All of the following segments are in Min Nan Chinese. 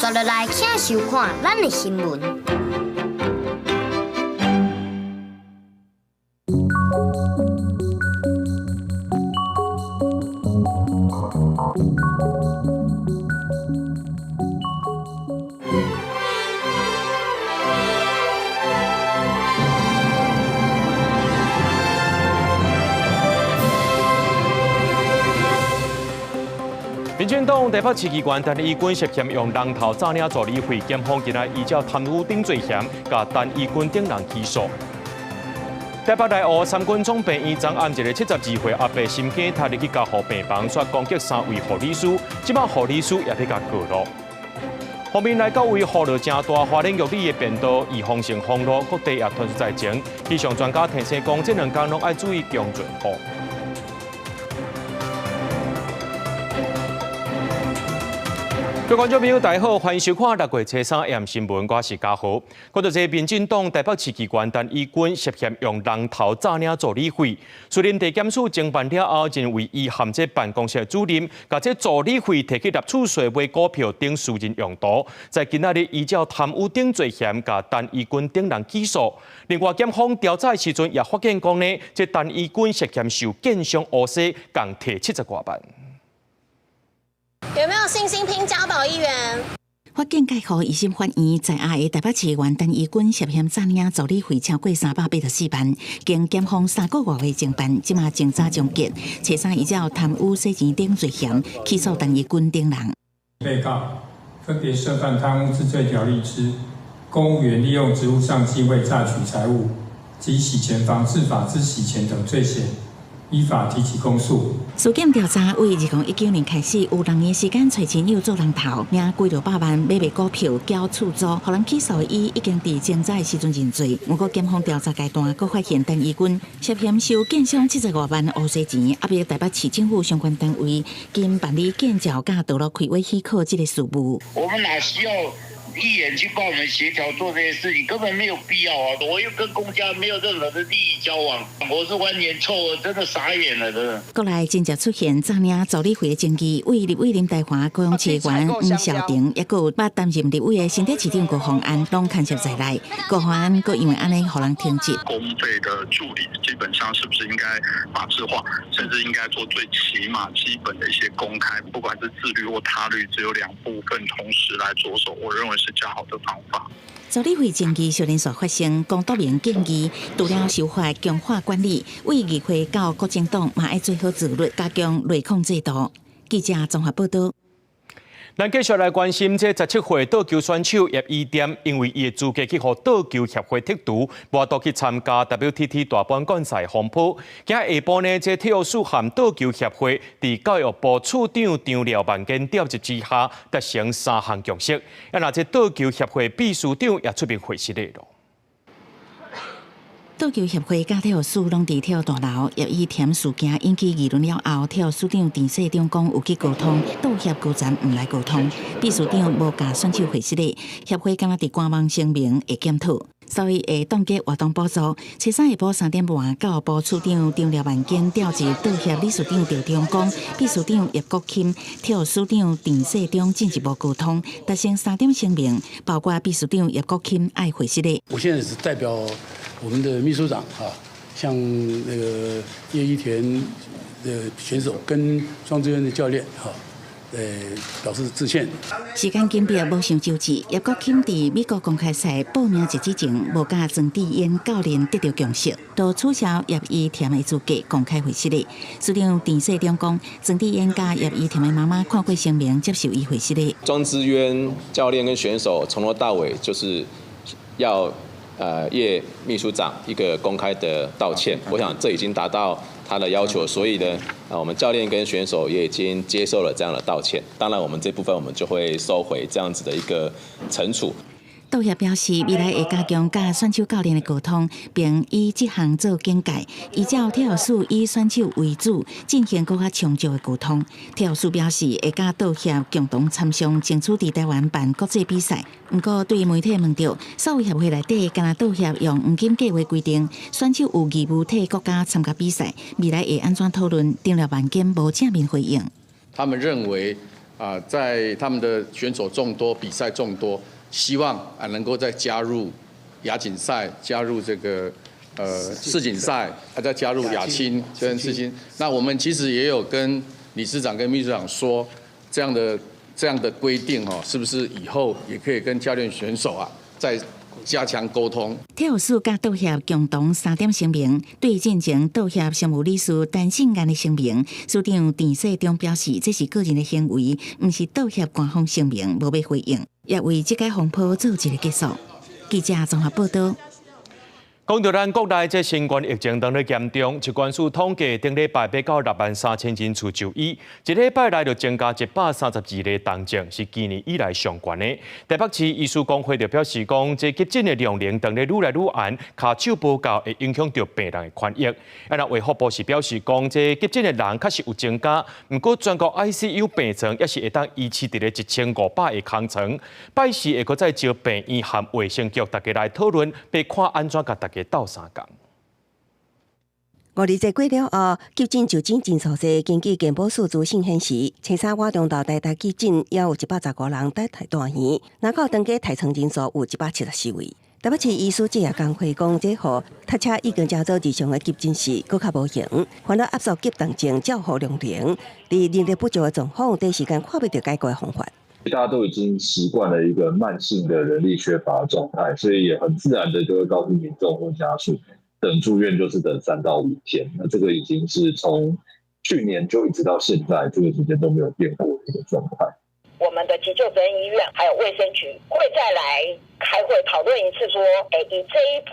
紲落來，請收看咱的新聞。民進黨台北市議員陳怡君涉嫌用人頭詐領助理費，檢方今日依照貪污等罪嫌，共陳怡君等人起訴。台北內湖三軍總病院昨暗一个72歲阿伯心驚，踏入去加護病房，煞攻擊三位護理師，這擺護理師也欲共告囉。鋒面來到位，雨落誠大，花蓮玉里的便道預防性封路，各地也傳出災情。氣象專家提醒講，這兩工攏愛注意強陣雨。各位觀眾朋友，大家好，歡迎收看六月初三晚新聞，我是嘉豪。講到這民進黨台北市議員陳怡君涉嫌用人頭詐領助理費，士林地檢署偵辦了後，認為伊和這辦公室主任，共這助理費提去納取稅買股票等私人用途，在今仔日依照貪污等罪嫌，共陳怡君等人起訴。另外，檢方調查的時陣也發現講呢，這陳怡君涉嫌受建商烏洗，共提70外萬。有沒有信心拼嘉寶議員？法警介予一審法院在押的台北市議員陳怡君涉嫌詐領助理費超過384萬，經檢方3個外的偵辦，這馬偵查終結，初三依照貪污洗錢等罪嫌起訴陳怡君等人。被告分別涉犯貪污治罪條例之公務員利用職務上機會詐取財物及洗錢防治法之洗錢等罪嫌。依法提起公訴。司檢調查，為2019年開始，有6年時間揣親友做人頭，領幾落百萬買賣股票、繳厝租，予人起訴伊已經佇偵查的時陣認罪。毋過檢方調查階段，閣發現陳怡君涉嫌收建商75外萬烏洗錢，壓迫台北市政府相關單位經辦理建造佮道路開挖許可這个事務。我們哪需要議員去幫我們協調做這些事情，根本沒有必要啊！我又跟公家沒有任何的利益交往，我是完全錯，真的傻眼了，真的。國內真正出現詐領助理費的爭議，為立委林岱樺、高雄市議員黃少廷，抑閣有捌擔任立委的新竹市長高虹安，攏牽涉在內。高虹安閣因為按呢，予人停職。公費的助理基本上是不是應該法制化，甚至應該做最起碼基本的一些公開，不管是自律或他律，只有兩部分同時來着手，我認為是較好的方法。助理費爭議小連續發生，江篤明建議除了修法強化管理，為議會到國政黨嘛愛做好自律，加強內控制度。記者綜合報道。咱繼續來關心這17歲桌球選手葉怡恬，因為伊的資格去予桌球協會剔除，無法度去參加 WTT 大滿貫賽風波。今下晡呢，這體育署和桌球協會佇教育部處長張廖萬堅召集之下，達成三項共識。啊，若這桌球協會秘書長也出面回釋了。桌球協會佮體育署攏佇體育大樓，葉怡恬事件引起議論了後，體育署長陳世忠講有去溝通，桌協高層毋來溝通，秘書長無共選手回釋咧，協會敢若佇官網聲明會檢討，所以會凍結活動補助。初三下晡3點半，教育部處長張廖萬堅召集桌協理事長趙中光、秘書長葉國欽、體育署長陳世忠進一步溝通，達成三點聲明，包括秘書長葉國欽愛回釋咧。我現在是代表我們的秘書長啊，向那個葉怡恬的選手跟莊智淵的教練哈，表示致歉。時間緊迫，無想周至，葉國欽佇美國公開賽報名截止前，無佮莊智淵教練得著共識，就取消葉怡恬的資格，公開回釋咧。署長陳世忠講，莊智淵佮葉怡恬的媽媽看過聲明，接受伊回釋咧。莊智淵教練跟選手從頭到尾就是要葉秘書長一個公開的道歉，我想這已經達到他的要求，所以呢，我們教練跟選手也已經接受了這樣的道歉。當然，我們這部分我們就會收回這樣子的一個懲處。桌協表示，未來會加強佮選手教練的溝通，並以這項做警戒，依照體育署以選手為主進行閣較充足的溝通。體育署表示，會佮桌協共同參商，爭取佇台灣辦國際比賽。毋過，對媒體問著，所有協會內底，敢若桌協用黃金計畫規定，選手有義務替國家參加比賽，未來會按怎討論？張廖萬堅無正面回應。他們認為，啊，在他們的選手眾多、比賽眾多，希望啊能夠再加入亞錦賽，加入這個世錦賽，啊再加入亞青跟世青。那我們其實也有跟理事長跟秘書長說，這樣的規定哦，是不是以後也可以跟教練選手啊再加強溝通。體育署佮道協共同三點聲明，對進前道協常務理事陳信安的聲明，署長陳世忠表示，這是個人的行為，毋是道協官方聲明，無欲回應，也為這個風波做一個結束。記者綜合報道。講到咱國內這新冠疫情當咧嚴重，疾管署統計，頂禮拜欲到6萬3千人次就醫，一禮拜內就增加132例重症，是今年以來上懸的。台北市醫師公會就表示講，這急診的量能當咧愈來愈絚，跤手無夠，會影響著病人的權益。啊，那衛福部是表示講，這急診的人確實有增加，毋過全國 ICU 病床猶是會當維持佇咧1500個空床。拜四會閣再召病院和衛生局大家來討論，欲看按怎共大家鬥相共。五日節過了後，急診就診人數濟，根據健保署資訊顯示，初三倚中晝台大急診猶有115人等待住院，若到當家待床人數有174位。台北市醫師職業工會講，這予塞車已經成做日常的急診室，閣較無閒，煩惱壓縮急重症照護量能，佇人力不足的狀況，短時間看袂著解決方法。大家都已經習慣了一個慢性的人力缺乏的狀態，所以也很自然的就會告訴民眾或家屬，等住院就是等3到5天。那這個已經是從去年就一直到現在，這個時間都沒有變過的一個狀態。我們的急救責任醫院還有衛生局會再來開會討論一次，說，誒，以這一波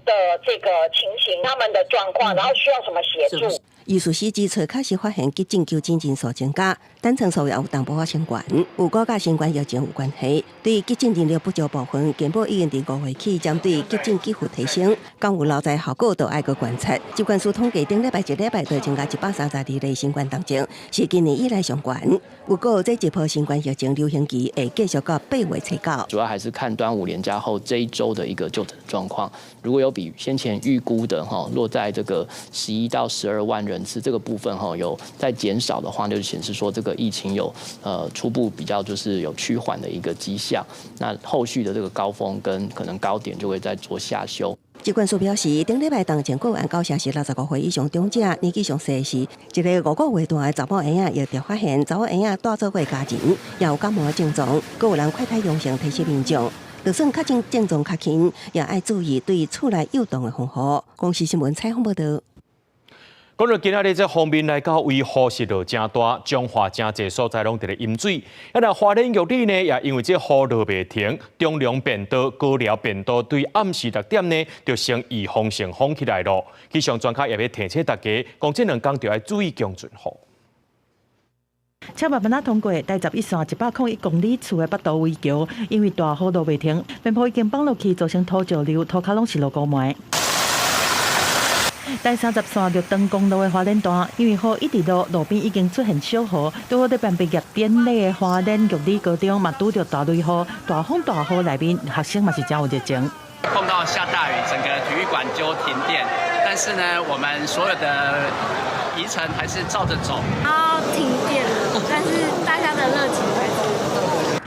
的這個情形，他們的狀況，然後需要什麼協助。醫師是指出，確實發現急診求診人數增加，等床數也有淡薄仔升懸，有閣佮新冠疫情有關係。對急診人力不足部分，健保已經佇5月起針對急診給付提升，敢有留在效果，都愛閣觀察。疾管署統計，頂禮拜一禮拜就增加132例新冠重症，是今年以來上懸。不過，這一波新冠疫情流行期會繼續到8月初9。主要還是看端午連假後這一週的一個就診狀況，如果有比先前預估的哈落在這個11到12萬人次這個部分哈有在減少的話，就顯示說這個疫情有初步比較就是有趨緩的一個跡象。那後續的這個高峰跟可能高點就會再做下修。疾管署表示，頂禮拜重症個案九成是65歲以上長者，年紀上細是一個5個月大的查某嬰仔，也著發現查某嬰仔帶做伙家人，也有感冒的症狀，閣有人快篩陽性提醒民眾，就算確診症狀較輕，也愛注意對厝內幼童的防護。公視新聞採訪報導。講到今仔日這鋒面來到，位雨勢落誠大，彰化誠濟所在攏佇咧淹水。啊，若花蓮玉里呢，也因為這雨落袂停，中龍便道、高寮便道對暗時6點呢，就先預防性封起來囉。氣象專家也欲提醒大家，講這兩工就愛注意強陣雨。車慢慢仔通過台11線101公里處的北投危橋，因為大雨落袂停，邊坡已經崩落去，造成土石流，塗跤攏是蘆溝糜。台30線綠燈公路的花蓮段，因為雨一直落，路邊已經出現小河，拄好佇辦畢業典禮的花蓮玉里高中嘛，拄著大雷雨，大風大雨內面，學生嘛是誠有熱情。碰到下大雨，整個體育館就停電，但是呢，我們所有的儀程還是照着走。然後停電了，但是大家的熱情還是。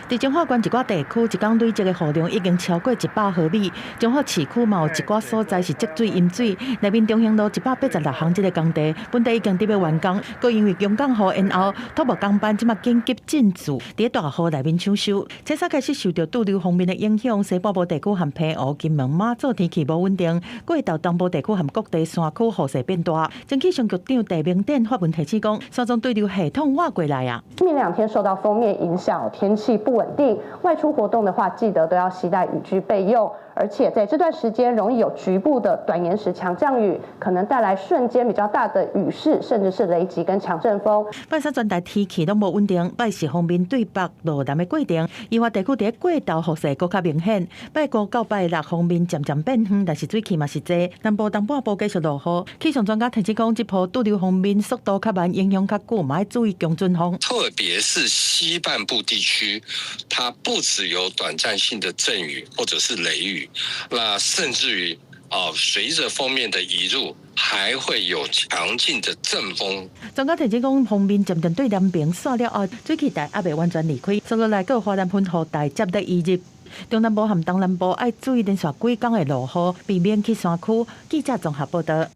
佇彰化縣一寡地區，一工累積的雨量已經超過100毫米。彰化市區嘛有一寡所在是積水淹水。內面中興路186巷這個工地，本地已經佇欲完工，閣因為強降雨延後，土木工班這馬緊急進駐，佇大雨內面搶修。初三開始受著對流鋒面的影響，西半部地區和澎湖、金門、馬祖天氣無穩定，過晝東部地區和各地山區雨勢變大。前氣象局長鄭明典發文提醒講，山狀對流系統倚過來啊。今明兩天受到鋒面影響，天氣不穩定，外出活動的話，記得都要攜帶雨具備用。而且在這段時間，容易有局部的短延時強降雨，可能帶來瞬間比較大的雨勢，甚至是雷擊跟強陣風。拜三全台天氣攏無穩定，拜四鋒面對北落南的過程，宜花地區佇過晝雨勢閣較明顯。拜五到拜六鋒面漸漸變遠，但是水汽嘛是濟。南部東半部繼續落雨。氣象專家提醒講，這波對流鋒面速度較慢，影響較久，嘛愛注意強陣風。特別是西半部地區，它不只有短暫性的陣雨或者是雷雨。那甚至於啊，隨着鋒面的移入，還會有強勁的陣風。專家提醒講，鋒面漸漸對南邊煞了後，水氣帶猶未完全離開，所以來閣華南分雨帶接咧移入。中南部和東南部愛注意連續幾工的落雨，避免去山區。記者綜合報道。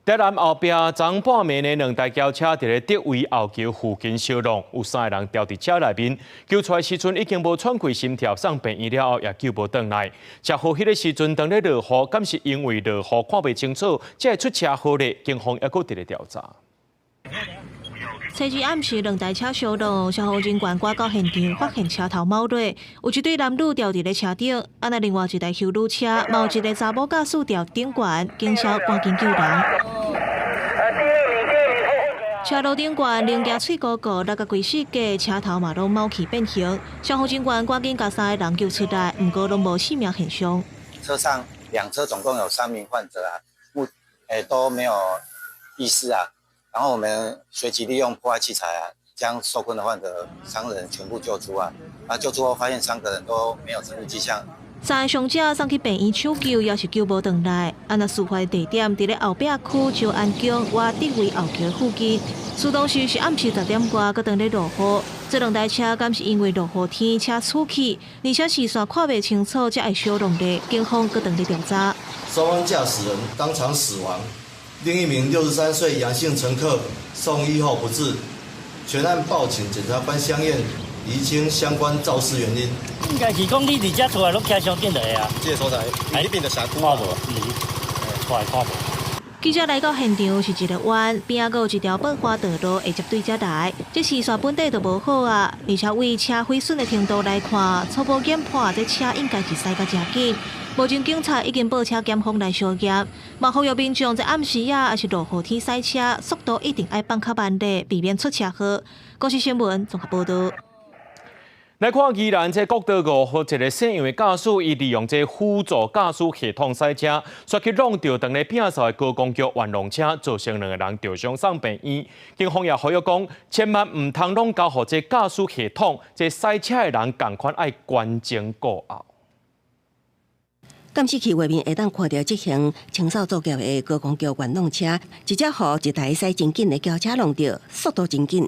台南後壁昨半暝呢，兩台轎車佇咧竹圍後橋附近相撞，有三个人牢佇車內面，救出來時陣已經無喘氣心跳，送病院了後也救無轉來。車禍彼个時陣當咧落雨，敢是因為落雨看袂清楚，才會出車禍咧？警方猶閣佇咧調查。星期暗時兩台車相撞，消防人員趕到現場，發現車頭冒落，有一對男女牢佇咧車頂，啊若另外一台休旅車，嘛有一个查某駕駛牢頂懸，警消趕緊救人。車路頂懸零件碎糊糊，落甲規四架，車頭嘛攏冒氣變形。消防人員趕緊共三个人救出來，毋過攏無性命現象。車上兩車總共有三名患者啊，都沒有意識啊。然後我們隨即利用破壞器材啊，將受困的患者三個人全部救出啊。啊，救出後發現三個人都沒有生命跡象。三个傷者送去病院搶救，也是救無轉來。啊，若事發地點佇咧後壁區石安宮倚竹圍後橋附近。事當時是暗時10點外，閣當咧落雨。這兩台車敢是因為落雨天車出去，而且視線看袂清楚，才會相撞的。警方閣當咧調查。雙方駕駛人當場死亡，另一名63歲楊姓乘客送醫後不治。全案報請檢察官相驗，釐清相關肇事原因。應該是講你佇遮出來攏騎傷緊落啊。這個所在，彼邊的社區看無，毋是，出來看無。記者來到現場是一个彎，邊仔閣有一條變化道路會接對遮來。這視線本底就無好啊，而且為車毀損的程度來看，初步研判這車應該是駛甲誠緊。目前警察已經報車檢方來相驗，嘛呼籲民眾在暗時啊，抑是落雨天駛車，速度一定愛放較慢咧，避免出車禍。公視新聞綜合報導。來看宜蘭這國道5號一个姓楊的駕駛，伊利用這輔助駕駛系統駛車，煞去挵著當咧摒掃的高公局運動車，造成兩个人著傷送病院。警方也呼籲講，千萬毋通攏交予這駕駛系統，這駛車的人仝款愛關前顧後。監視器畫面會當看著執行清掃作業的高公局運動車，直接予一台駛真緊的轎車挵著，速度真緊。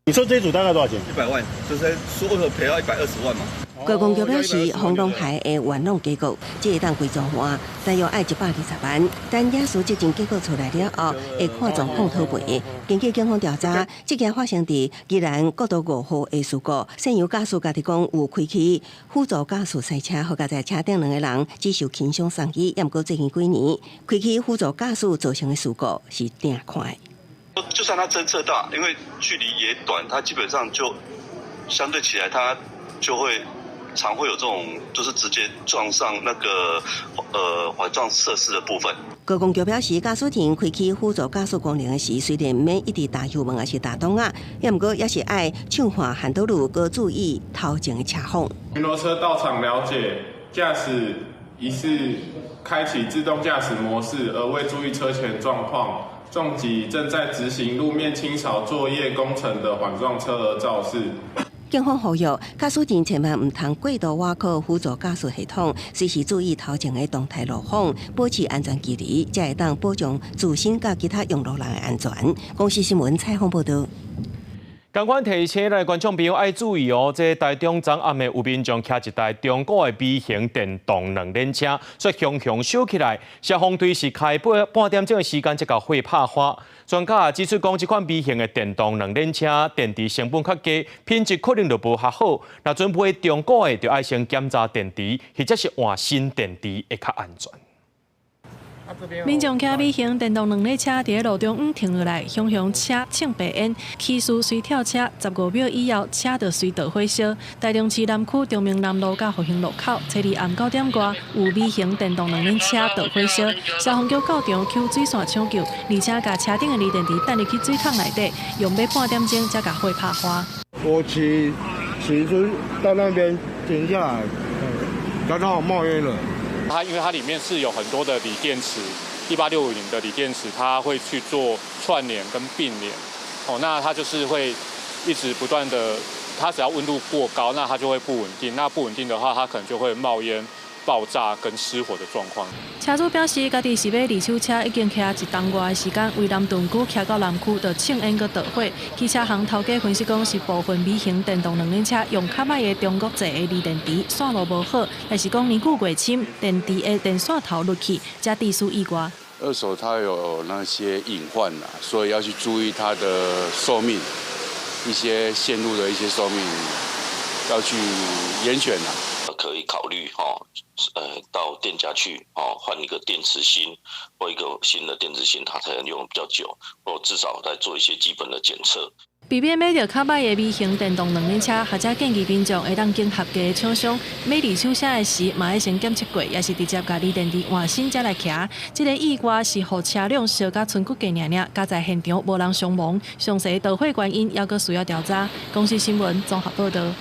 你說這一組大概多少錢？100萬，就是說賠到120萬嘛。高公局表示，防狼害的元朗結構，這會當規組換，大約愛120萬。等驗屍鑑證結果出來了後，會看狀況討賠。根據警方調查，這件發生佇宜蘭國道5號的事故，姓楊駕駛家己講有開啟輔助駕駛賽車，好佳哉車頂兩个人只受輕傷送醫，毋過最近幾年開啟輔助駕駛造成的事故是定看的。就算他偵測到，因為距離也短，他基本上就相對起來，他就會常會有這種，就是直接撞上那個環狀設施的部分。高公局表示，駕駛員開啟輔助駕駛功能的時，雖然毋免一直踏油門抑是踏擋仔，也毋過也是愛暢看限道路，閣注意頭前的車況。巡邏車到場了解，駕駛疑似開啟自動駕駛模式，而未注意車前狀況。撞擊正在執行路面清掃作業工程的環狀車而肇事。警方呼籲駕駛人千萬毋通過度倚靠輔助駕駛系統，隨時注意頭前的動態路況，保持安全距離，才會當保障自身佮其他用路人的安全。公視新聞採訪報導。仝款提醒咱觀眾朋友愛注意哦，這台中昨暗暝有民眾騎一台中古的微型電動兩輪車，煞雄雄燒起來。消防隊是開半半點鐘的時間，才共火拍花。專家也指出講，這款微型的電動兩輪車電池成本較低，品質可能就無較好。若準買中古的，就愛先檢查電池，或者是換新電池會較安全。民眾騎微型電動兩輪車佇咧路中央停落來，雄雄車衝白煙，騎士隨跳車，15秒以後車就隨導火燒。台中市南區中明南路佮復興路口，初二暗9點外有微型電動兩輪車導火燒，消防局到場抾水線搶救，而且共車頂的鋰電池擲入去水桶內底，用欲半點鐘才共火拍花。我騎騎出到那邊停下來，剛好冒煙了。它因為它裡面是有很多的鋰電池，18650的鋰電池，它會去做串聯跟並聯，哦，那它就是會一直不斷的，它只要溫度過高，那它就會不穩定，那不穩定的話，它可能就會冒煙，爆炸跟失火的狀況。車主表示，家己是買二手車，已經騎一冬外的時間，為南屯區騎到南區，就衝煙閣著火。汽車行頭家分析講，是部分微型電動兩輪車用較歹的中國製的鋰電池，線路無好，抑是講年久月深，電池的電線頭落去，才致使意外。二手它有那些隱患啦，所以要去注意它的壽命，一些線路的一些壽命要去嚴選啦。可以考慮哦，到店家去哦，換一個電池芯或一個新的電池芯，它才能用比較久，或至少來做一些基本的檢測。避免買著較歹的微型電動兩輪車，學者建議民眾會當經合格的廠商買二手車的時，嘛愛先檢測過，抑是直接共鋰電池換新才來騎。這个意外是予車輛燒甲賰骨架爾爾，佳哉現場無人傷亡，詳細導火原因猶閣需要調查。公視新聞綜合報導。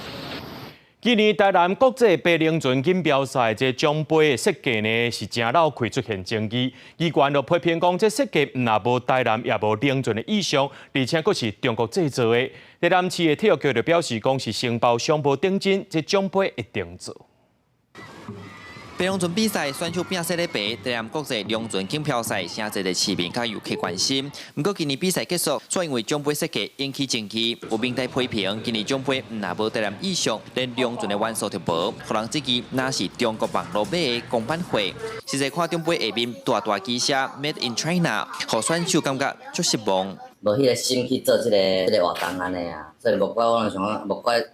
今年台南國際白龍船錦標賽這獎杯的設計呢，是誠鬧開出現爭議。機關就批評講，這設計毋但無台南也無龍船的意象，而且閣是中國製造的。台南市的體育局就表示，講是承包商無定金，這獎杯一定做。白龍船比賽選手拼細咧白，台南國際龍船錦標賽，誠濟的市民佮遊客關心。毋過今年比賽結束，卻因為獎杯設計引起爭議，有媒體批評今年獎杯毋但無台南意象，連龍船的元素都無，予人質疑若是中國網路買的公版貨。實際看獎杯下面大大字寫 Made in China，予選手感覺足失望。無彼个心去做這个活動按呢啊，所以目標我想講目標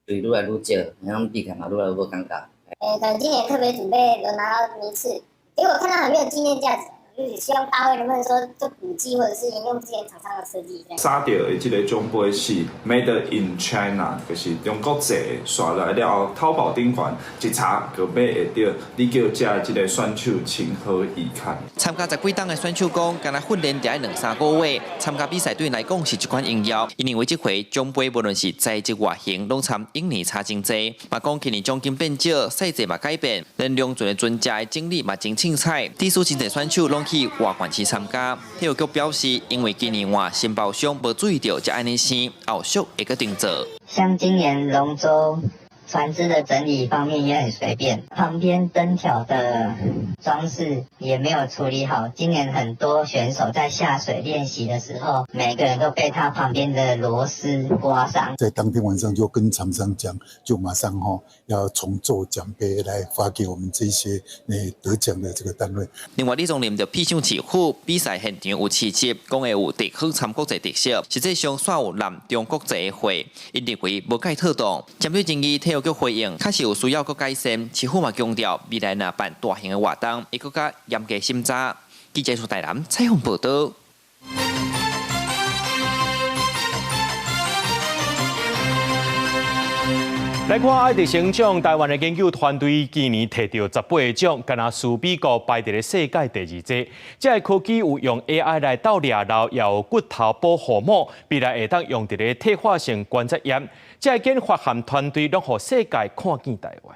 就愈來愈少，遐比起來嘛愈來愈無感覺。可能今年特別準備有拿到名次，結果看到很沒有紀念價值，就是希望大會能不能說就補寄或者是沿用之前廠商的設計。寫著的這個獎杯是 Made in China，就是中國製的。刷來了後，淘寶頂懸一查就買會著，你叫遮這個選手情何以堪？參加十幾冬的選手講，敢若訓練著愛兩三個月，參加比賽對𪜶來講是一款榮耀。𪜶認為這回獎杯無論是材質外形，攏參往年差真濟。嘛講今年獎金變少，賽制嘛改變，連龍船的船隻的整理嘛真凊彩。致使真濟選手攏去外縣市參加。體育局表示，因為今年換承包商無注意著，才按呢生，後續會閣定做。像今年龍舟船隻的整理方面也很隨便，旁邊燈條的裝飾也沒有處理好。今年很多選手在下水練習的時候，每個人都被他旁邊的螺絲刮傷。在當天晚上就跟廠商講，就馬上要重做獎杯來發給我們這些得獎的這個單位。另外，李宗霖就批評市府比賽現場有刺激，講會有地方參國際特色，實際上煞有濫中國製的貨，𪜶認為無蓋妥當。針對爭議，體育局回應，確實有需要閣改善。市府嘛強調，未來若辦大型的活動，會閣較嚴格審查。記者出台南採訪報導。來看愛迪生獎，台灣的研究團隊今年摕著18個獎，敢若輸美國排佇咧世界第二濟。這个科技有用 AI 來鬥掠漏，也有骨頭保護膜，未來會當用佇咧退化性關節炎。這个研發和團隊攏予世界看見台灣。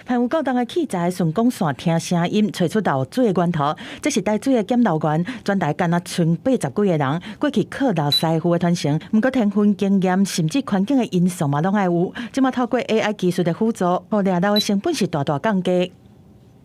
噴有夠重的器材，順光線聽聲音，揣出漏水的源頭。這是台水的檢漏員，全台敢若賰80幾個人，過去靠老師傅的傳承。毋過天分、經驗，甚至環境的因素嘛，攏愛有。這馬透過 AI 技術的輔助，予掠漏的成本是大大降低。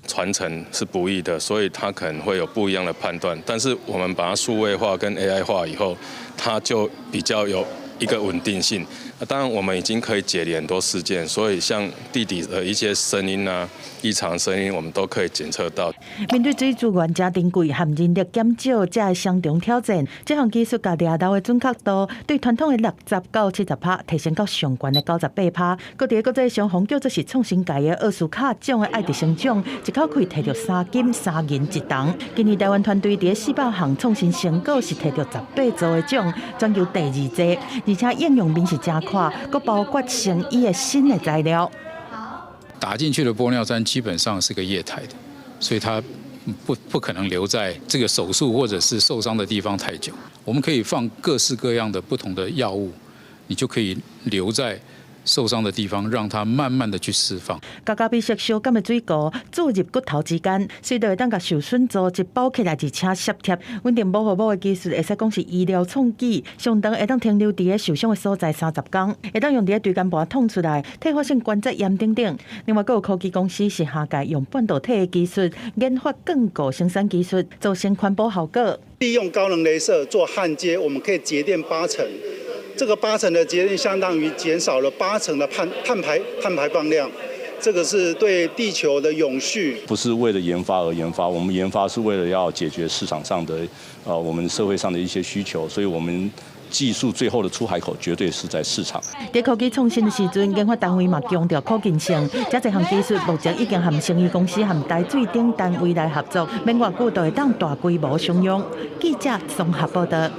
傳承是不易的，所以他可能會有不一樣的判斷。但是我們把它數位化跟 AI 化以後，它就比較有一個穩定性。當然，我們已經可以解離很多事件，所以像地底的一些聲音啊、異常聲音，我們都可以檢測到。面對水資源誠珍貴和人力減少，這个雙重挑戰，這項技術共掠漏的準確度，對傳統的60到70%提升到上懸的98%。閣佇國際上，封叫做是創新界的奧斯卡獎的愛迪生獎，一口氣摕著3金3銀一銅。今年台灣團隊佇400項創新成果是摕著18座的獎，全球第二濟，而且應用面是誠寬。閣包括成衣的新的材料。打進去的玻尿酸基本上是個液態的，所以它不可能留在這個手術或者是受傷的地方太久。我們可以放各式各樣的不同的藥物，你就可以留在受傷的地方，讓它慢慢的去釋放。共咖啡色相感的水糊注入骨頭之間，隨就會當共受損組織包起來，而且攝貼。穩定保護膜的技術，會使講是醫療創舉，上長會當停留佇咧受傷的所在30工，會當用佇咧椎間盤痛出來、退化性關節炎等等。另外，閣有科技公司是下屆用半導體的技術研發鋼固生產技術，造成環保效果。利用高能雷射做焊接，我們可以節電八成。這個八成的節電，相當於減少了八成的碳排放量。這個是對地球的永續。不是為了研發而研發，我們研發是為了要解決市場上的，我們社會上的一些需求，所以我們技術最後的出海口絕對是在市場。佇科技創新的時陣，研發單位嘛強調可行性。這項技術目前已經和生醫公司和台水等單位來合作，免偌久就會當大規模商用。記者綜合報道。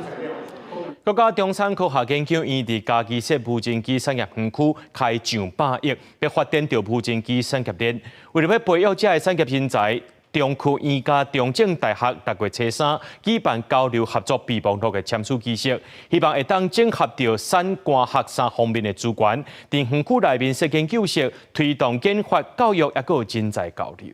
國家中山科學研究院佇嘉義設無人機產業園區開上百億，欲發展著無人機產業鏈。為著欲培育這个產業人才，中科院佮中正大學六月初三舉辦交流合作備忘錄的簽署儀式，希望會當整合著產官學三方面的資源，佇園區內面設研究室，推動研發、教育，抑閣有人才交流。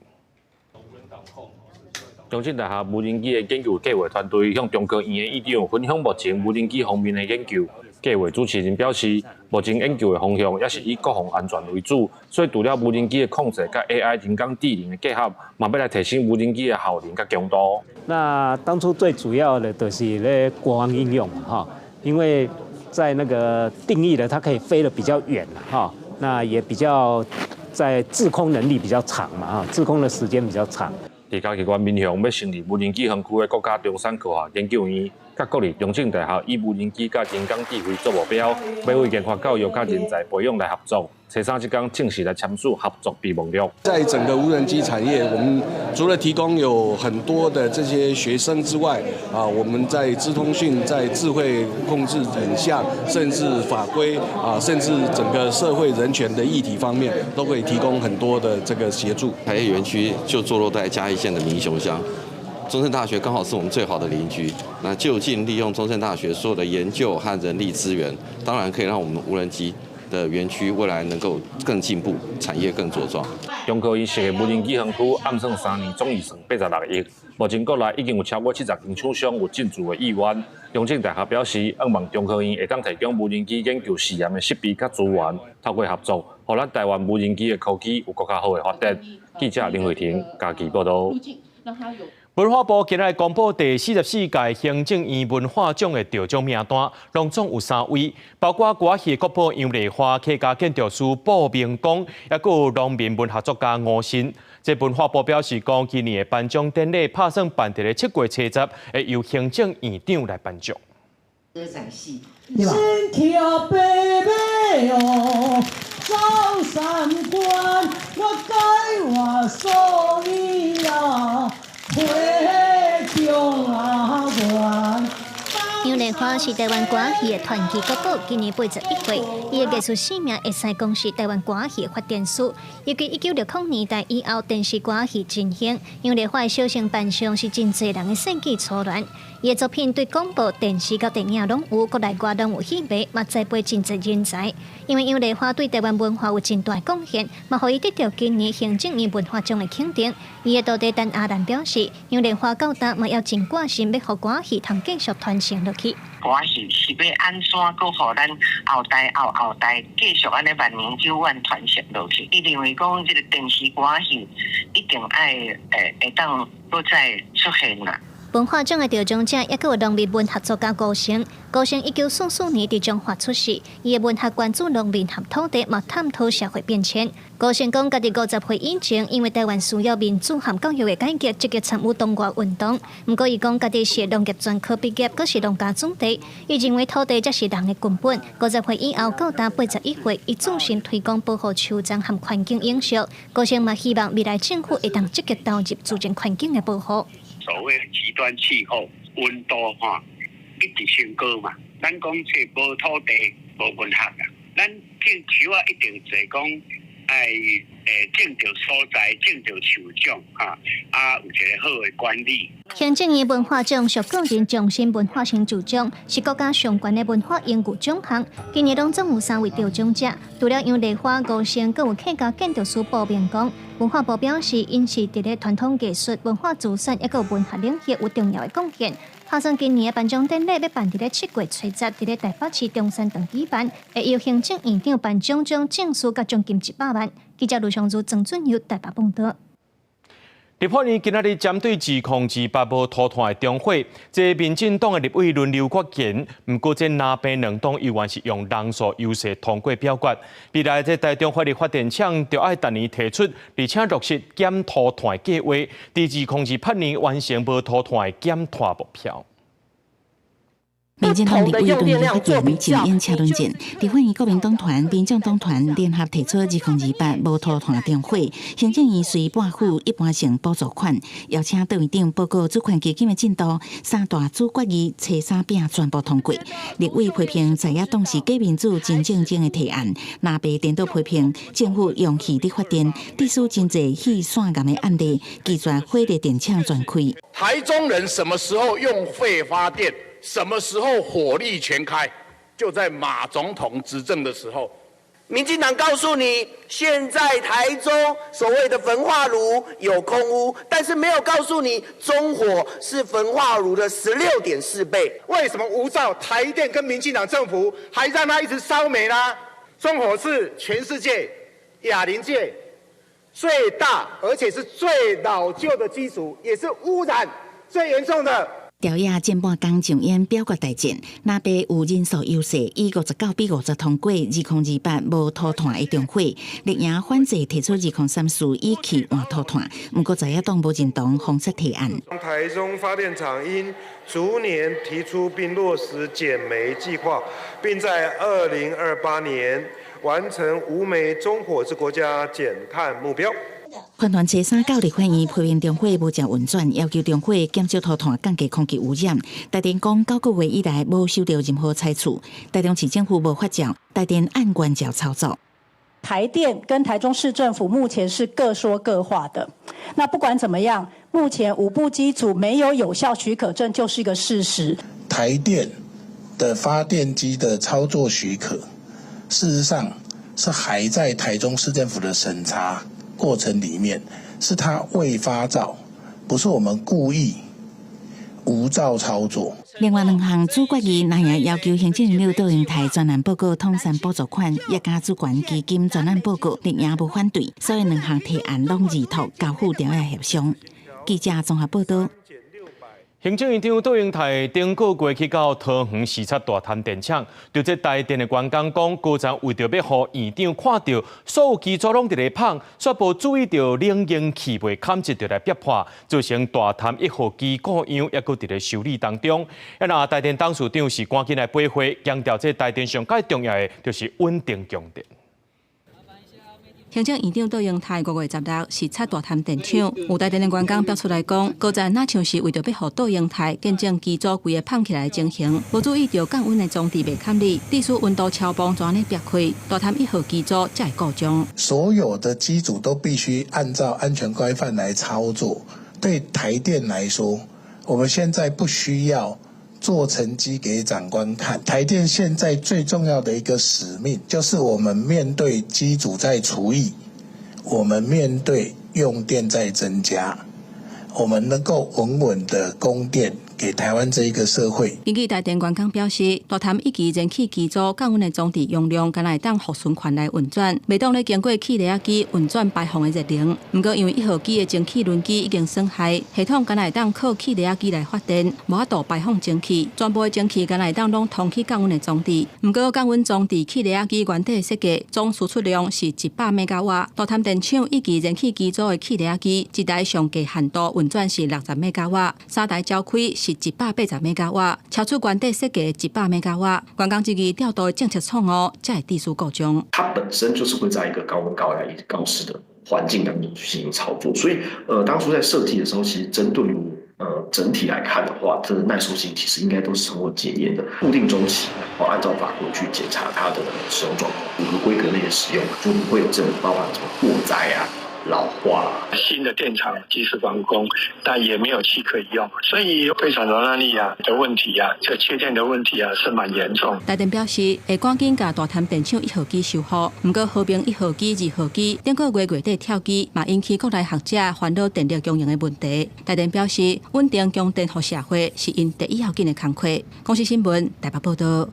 中正大學無人機的研究計劃團隊向中科院的院長分享目前無人機方面的研究。計劃主持人表示，目前研究的方向也是以國防安全為主，所以除了無人機的控制佮 AI 人工智能的結合，嘛欲來提升無人機的效能佮強度。那當初最主要的就是咧國防應用哈，因為在那個定義的，它可以飛得比較遠哈，那也比較在滯空能力比較長嘛哈，滯空的時間比較長。佇嘉義縣民雄欲成立無人機園區的國家中山科學研究院，佮國立中正大學以無人機佮人工智慧做目標，欲為研發教育佮人才培養來合作。初三這工正式來簽署合作備忘錄。在整個無人機產業，我們除了提供有很多的這些學生之外，啊，我們在資通訊、在智慧控制影像，甚至法規啊，甚至整個社會人權的議題方面，都可以提供很多的這個協助。產業園區就坐落在嘉義縣的民雄鄉，中正大學剛好是我們最好的鄰居。那就近利用中正大學所有的研究和人力資源，當然可以讓我們無人機的園區未來能夠更進步，產業更茁壯。中科院設的無人機園區，按算3年總預算86億，目前國內已經有超過70間廠商有進駐的意願。中正大學表示，向望中科院會當提供無人機研究試驗的設備佮資源，透過合作，予咱台灣無人機的科技有閣較好的發展。記者林慧婷嘉義報導。文化部今日公布第44屆行政院文化獎的得獎名單，攏總有三位，包括歌仔戲國寶楊麗花、客家建築師布明光，抑閣有農民文學作家吳信。這文化部表示講，今年的頒獎典禮拍算辦佇咧7月初10，會由行政院長來頒獎。歌仔戲。先騎白馬哦，走三關，我改換素衣啊。回中原。楊麗花是台灣歌仔戲的傳奇國寶，今年81歲。伊的藝術生命會使講是台灣歌仔戲的發展史。尤其1960年代以後，電視歌仔戲真興。楊麗花的小生扮相是真濟人的世紀初戀。伊的作品對廣播、電視佮電影攏有，國內外攏有戲迷，嘛栽培真濟人才。因為楊麗花對台灣文化有真大貢獻，嘛予伊得著今年行政院文化獎的肯定。伊的徒弟陳阿蘭表示，楊麗花到今嘛猶真掛心，欲予歌仔戲通繼續傳承落去。歌仔戲是欲按怎閣予咱後代後後代繼續按呢萬年久遠傳承落去？伊認為講這个電視歌仔戲一定愛會當閣再出現啦。文化獎的得獎者，抑閣有農民文學作家高升。高升1944年佇彰化出世，伊的文學關注農民和土地，嘛探討社會變遷。高升講，家己50歲以前，因為台灣需要民主和教育的改革，積極參與黨外運動。毋過，伊講家己是農業專科畢業，閣是農家子弟。伊認為土地才是人的根本。50歲以後，到今81歲，伊自信推廣保護樹叢和環境永續。高升嘛希望未來政府會當積極投入自然環境的保護。所謂極端氣候溫度吼一直升高嘛，咱講這無土地無文學啊，咱種樹仔一定濟講愛種著所在，種著樹種，哈，啊，有一个好的管理。行政院文化獎屬個人終身文化成就獎，是國家上懸的文化榮譽獎項。今年攏總有三位得獎者，除了楊麗花、吳勝，閣有客家建築師報名講。文化部表示，𪜶是佇咧傳統藝術、文化資產，抑閣有文學領域有重要的貢獻。打算今年的頒獎典禮欲辦佇咧7月初10，佇咧台北市中山堂舉辦，會由行政院長頒獎狀證書佮獎金100萬。記者盧尚如、曾俊佑台北報導。立法院今仔日針對2028無塗炭的中火，這民進黨的立委輪流發言，毋過這藍白兩黨猶原是用人數優勢通過表決。未來這台中火力發電廠著愛逐年提出，而且落實減塗炭計劃，佇2028年完成無塗炭的減碳目標。民進黨立委輪流發言，上演車輪戰。立法院國民黨團、民眾黨團聯合提出2028無塗炭重火，行政院隨撥付一般性補助款，邀請杜院長報告主權基金的進度。三大主決議初三餅全部通過。立委批評在野黨是假民主真政爭的提案，藍白顛倒批評政府用氣力發電，致使真濟氣線癌的案例，拒絕火力電廠全開。台中人什麼時候用廢發電？什麼時候火力全開？就在馬總統執政的時候。民進黨告訴你，現在台中所謂的焚化爐有空污，但是沒有告訴你中火是焚化爐的16.4倍。為什麼無照台電跟民進黨政府還讓它一直燒煤呢？中火是全世界亞鄰界最大，而且是最老舊的機組，也是污染最嚴重的。朝野前半工上演表決大戰，藍白有人數優勢，以59比50通過2028無塗炭的重火。綠營反制提出2034以氣換塗炭，毋過在野黨無認同封殺提案。台中發電廠應逐年提出並落實減煤計劃，並在2028年完成無煤中火之國家減碳目標。環團初三到立法院批評中火無正運轉，要求中火減少塗炭，降低空氣污染。台電講9個月以來無收到任何裁處，台中市政府無發照，台電按原照操作。台電跟台中市政府目前是各說各話的。那不管怎麼樣，目前五部機組沒有有效許可證就是一個事實。台電的發電機的操作許可，事實上是還在台中市政府的審查過程裡面，是他未發照，不是我們故意無照操作。另外兩項主決議，藍營要求行政院長杜英台專案報告統三補助款，也加主權基金專案報告，綠營無反對，所以兩項提案攏二託交付朝野協商。記者綜合報道。行政院長杜英台頂個月去到桃園視察大潭電廠，對這台電的員工講，高層為著欲予院長看著所有機組攏佇咧麭，卻無注意著冷凝器袂堪一就來逼破，造成大潭一號機故障，猶閣佇咧修理當中。啊，若台電董事長是趕緊來閉會，強調這台電上蓋重要的就是穩定供電。行政院長杜英台5月16視察大潭電廠，有台電的員工表出來講，高層若像是為著欲予杜英台見證機組規个麭起來的情形，無注意著降溫的裝置袂堪熱，致使溫度超磅就按呢逼開，大潭一號機組才會故障。所有的機組都必須按照安全規範來操作。對台電來說，我們現在不需要做成績給長官看。台電現在最重要的一個使命，就是我們面對機組在除役，我們面對用電在增加，我們能夠穩穩的供電給台灣這一個社會。根據台電員工表示，大潭一期燃氣機組降溫的裝置容量，敢若會當予循環來運轉，袂當咧經過氣熱壓機運轉排放的熱能。毋過因為一號機的蒸汽輪機已經損害，系統敢若會當靠氣熱壓機來發電，無法度排放蒸汽，全部的蒸汽敢若會當攏通去降溫的裝置。毋過降溫裝置氣熱壓機原底設計總輸出量是100兆瓦，大潭電廠一期燃氣機組的氣熱壓機一台上低限度運轉是60兆瓦，三台召開是180兆瓦，超出原底設計100兆瓦。員工質疑調度的政策錯誤，才會致使故障。它本身就是會在一個高溫、高壓、高濕的環境當中去進行操作，所以，當初在設計的時候，其實針對於整體來看的話，這個耐受性其實應該都是通過檢驗的，固定週期，按照法規去檢查它的使用狀況，符合規格內的使用，就不會有這種包含什麼過載啊、老化。新的電廠即使完工，但也沒有氣可以用，所以飛船容納力啊的問題啊，這缺電的問題啊，是蠻嚴重。台電表示會趕緊共大潭電廠1號機修復，毋過和平1號機、2號機頂個月月底跳機，嘛引起國內學者煩惱電力供應的問題。台電表示，穩定供電予社會是𪜶第一要緊的工課。公視新聞台北報道。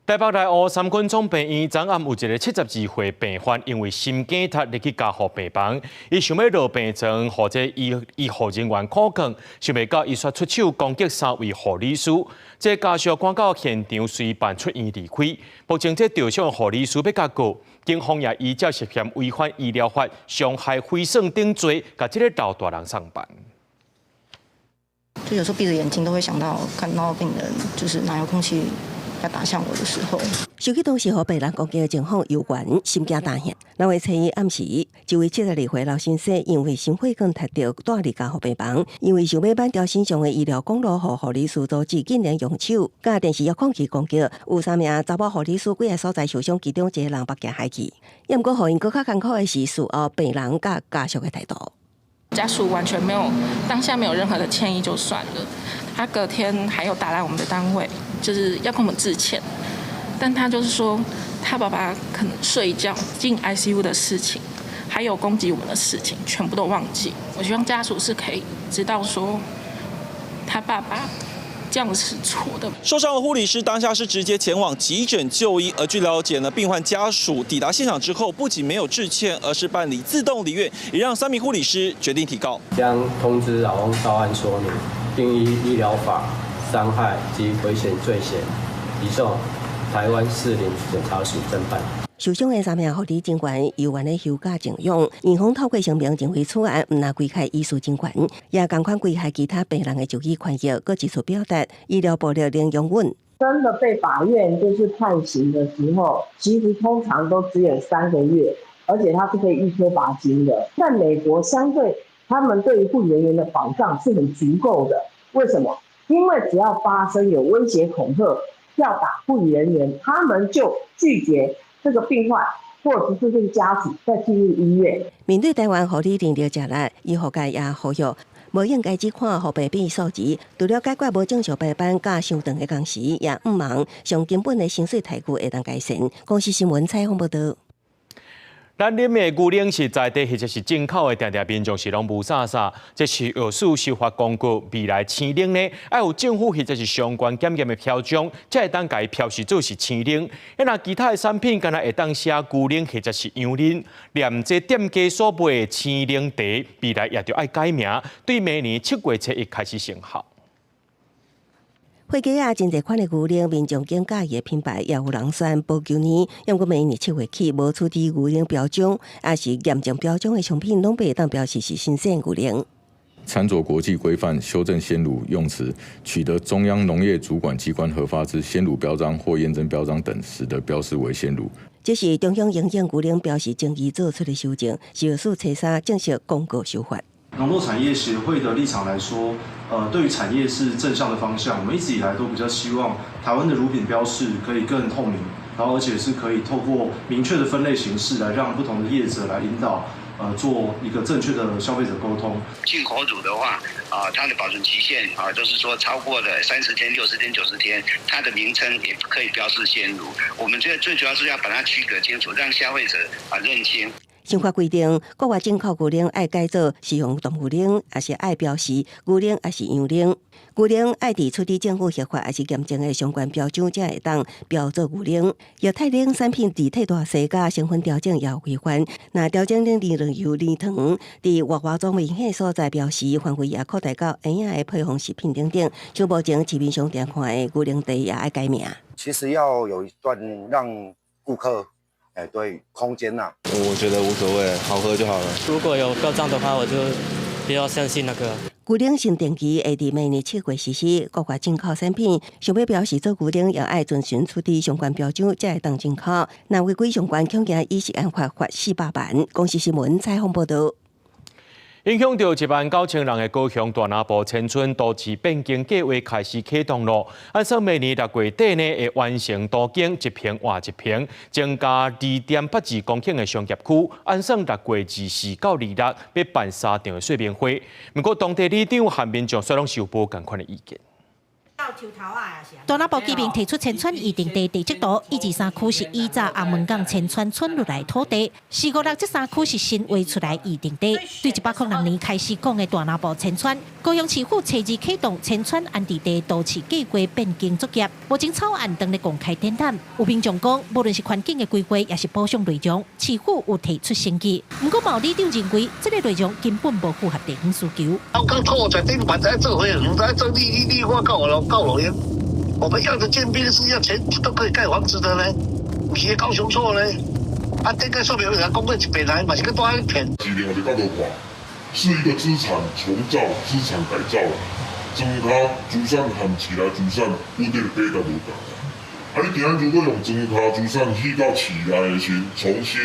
台北內湖三軍總病院昨暗有一个72歲病患，因為心梗塞入去加護病房，伊想欲落病床，予這醫護人員苦勸，想袂到伊煞出手攻擊三位護理師，這家屬趕到現場隨辦出院離開。目前這受傷護理師欲共告，警方也依照涉嫌違反醫療法、傷害毀損等罪，共這个老大人送辦。就有時候閉著眼睛都會想到看到病人，就是拿遙控器要打向我的時候。想起當時予病人攻擊的情況猶原心驚膽怯。六月初一暗時，一位72歲老先生因為心血管塞著，蹛佇加護病房，因為想欲挽掉身上的醫療管路，予護理師阻止，竟然用手佮電視遙控器攻擊，有三名查某護理師規个所在受傷，其中一个人目鏡害去。也毋過，予𪜶閣較艱苦的是事後病人佮家屬的態度。家屬完全沒有當下沒有任何的歉意就算了，他隔天還有打來我們的單位，就是要跟我們致歉，但他就是說他爸爸可能睡覺進 ICU 的事情，還有攻擊我們的事情，全部都忘記。我希望家屬是可以知道說，他爸爸這樣是錯的。受傷的護理師當下是直接前往急診就醫，而據了解呢，病患家屬抵達現場之後，不僅沒有致歉，而是辦理自動離院，也讓三名護理師決定提告。將通知老翁到案說明，並依醫療法傷害及危險罪嫌，移送台灣士林檢察署偵辦。受傷的三名護理人員猶原咧休假靜養，院方透過聲明認為此案毋但危害醫事人權，也仝款危害其他病人的就醫權益，閣指出表達醫療暴力零容忍。真的被法院就是判刑的時候，其實通常都只有3個月，而且他是可以預科罰金的。在美國，相對他們對於護理人員的保障是很足夠的。為什麼？因為只要發生有威脅恐嚇要打護理人員，他們就拒絕這個病患或者是這個家屬再進入醫院。面對台灣護理人力食力，醫學界也呼籲，無應該只看予病變數字，除了解決無正常排班佮傷長的工時，也毋望上根本的薪水待遇會當改善。公視新聞採訪報導。咱啉的牛奶是在地或者是進口的，定定民眾是攏霧煞煞。這是藥署修法公告，未來鮮奶呢，愛有政府或者是相關檢驗的標章，才會當共伊標示做是鮮奶。若其他的產品，敢若會當寫牛奶或者是羊奶，連這店家所賣的鮮奶茶，未來也著愛改名，對明年7月初一開始生效。貨架仔真濟款的牛奶，民眾揀佮意的品牌，也有人選保久奶。毋過明年7月起，無取得牛奶標章，抑是驗證標章的商品，攏袂當標示是新鮮牛奶。參酌國際規範，修正鮮乳用詞，取得中央農業主管機關核發之鮮乳標章或驗證標章等，始得標示為鮮乳。這是中央營養牛奶標示爭議做出的修正，食藥署初三正式公告修法。農作產業協會的立場來說，對於產業是正向的方向。我們一直以來都比較希望台灣的乳品標示可以更透明，然後而且是可以透過明確的分類形式來讓不同的業者來引導，做一個正確的消費者溝通。進口乳的話，啊，它的保存期限啊，就是說超過了30天、60天、90天，它的名稱也可以標示鮮乳。我們最最主要是要把它區隔清楚，讓消費者啊認清。新法規定，國外進口牛奶愛改做是用動物奶，抑是愛標示牛奶，抑是羊奶。牛奶愛佇取得政府核發抑是驗證的相關標章，才會當標做牛奶。液態奶產品佇退大細佮成分調整也有規範。若調整奶奶油、奶糖，佇外包裝明顯所在標示範圍也擴大到嬰仔的配方食品等等。像目前市面上常看的牛奶茶也愛改名。其實要有一段讓顧客。哎，對，空間吶，我覺得無所謂，好喝就好了。如果有標章的話，我就比較相信那個。牛奶新定義會佇明年7月實施，國外進口產品想欲標示做牛奶，也愛遵循取得相關標章，才會當進口。若違規相關，恐驚以食安法罰400萬。公視新聞採訪報導。影響著1萬9千人的高雄大南部遷村都市變更計畫開始啟動囉。按算明年六月底呢，會完成都更一坪換一坪，增加2.82公頃的商業區。按算6月24到26欲辦三場的說明會。毋過當地里長和民眾煞攏是有無仝款的意見。大南部居民提出遷村預定地地籍圖，一二三區是以早紅門港遷村村落來土地，四五六這三區是新劃出來預定地。對106年開始講的大南部遷村，高雄市府初二啟動遷村安置地都市計畫變更作業，目前草案當咧公開展覽。有民眾講，無論是環境的規劃，抑是補償內容，市府有提出誠意。毋過嘛有里長認為，這个內容根本無符合地方需求。剛拓展頂嘛在做會，毋知做綠綠化夠了夠了。我們要的建蔽是要全都可以蓋房子的呢，毋是高雄錯呢？啊，這個說明人講過一遍來，嘛是閣帶來騙。一定我角度看，是一個資產重造、資產改造，莊跤資產和市內資產穩定比較無仝。啊，你今仔如果用莊跤資產去到市內的時，重新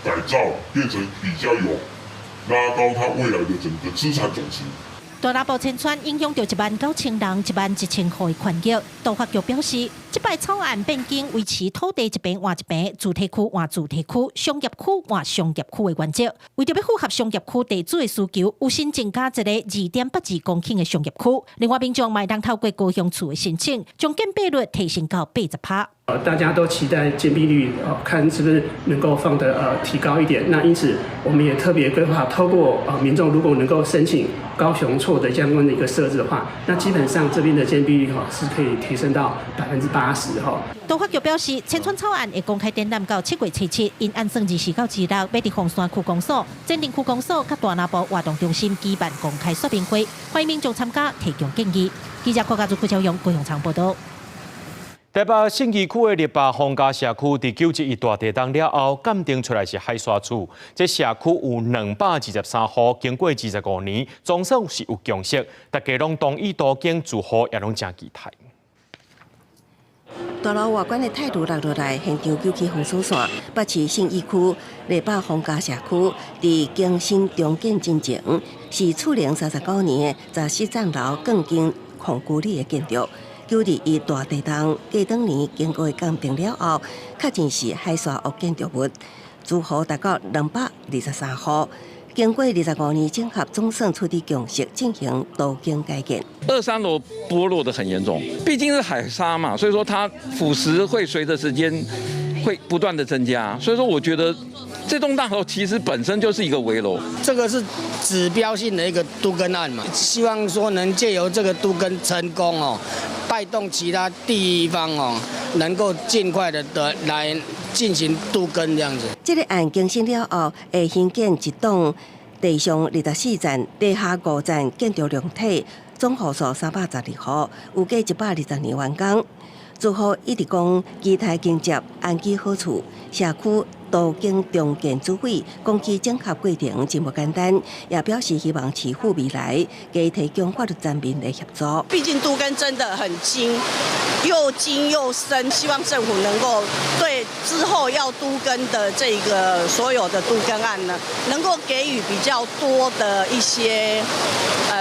改造，變成比較有拉高它未來的整個資產總值。大南部遷村影響著1萬9千人、1萬1千戶的權益。都發局表示，這擺草案變更維持土地一坪換一坪、住宅區換住宅區、商業區換商業區的原則。為著欲符合商業區地主的需求，有新增加一个2.82公頃的商業區。另外，民眾嘛會當透過高雄厝的申請，將建蔽率提升到80%。大家都期待建蔽率，看是不是能夠放得提高一點。那因此，我們也特別規劃，透過民眾如果能夠申請高雄厝的相關的一個設置的話，那基本上這邊的建蔽率是可以提升到80%哈。都發局表示，遷村草案會公開展覽到7月初7，𪜶按算24到26，欲佇鳳山區公所、前鎮區公所佮大南部活動中心舉辦公開說明會，歡迎民眾參加提供建議。記者郭家祖、郭朝陽、高雄場報導。台北信義區的麗百皇家社區，佇9.11大地震了後，鑑定出來是海沙厝。這社區有223戶，經過25年，總算是有共識，大家攏同意都更，住戶也攏誠期待。大樓外觀的態度落落來，現場救起封鎖線。北市信義區麗百皇家社區，佇更新重建進程，是厝齡39年的14層樓鋼筋混凝土的建築。9.21大地震過當年經過鑑定了後，確認是海沙屋建築物，住戶達到223戶。經過25年整合，總算取得共識，進行都更改建。二三樓剝落得很嚴重，畢竟是海沙嘛，所以說它腐蝕會隨着時間會不斷的增加。所以說，我覺得這棟大樓其實本身就是一個危樓。這個是指標性的一個都更案嘛，希望說能借由這個都更成功哦，帶動其他地方哦，能夠盡快的來進行都更這樣子。這個案更新了後，會興建一棟地上24層、地下5層建築量體，總戶數312戶，預計120年完工。住戶一直講期待迎接安居好厝，社區都更重建主委講起整合過程真無簡單，也表示希望市府未來加提供法律層面的協助。畢竟都更真的很精，又精又深，希望政府能夠對之後要都更的這個所有的都更案呢，能夠給予比較多的一些，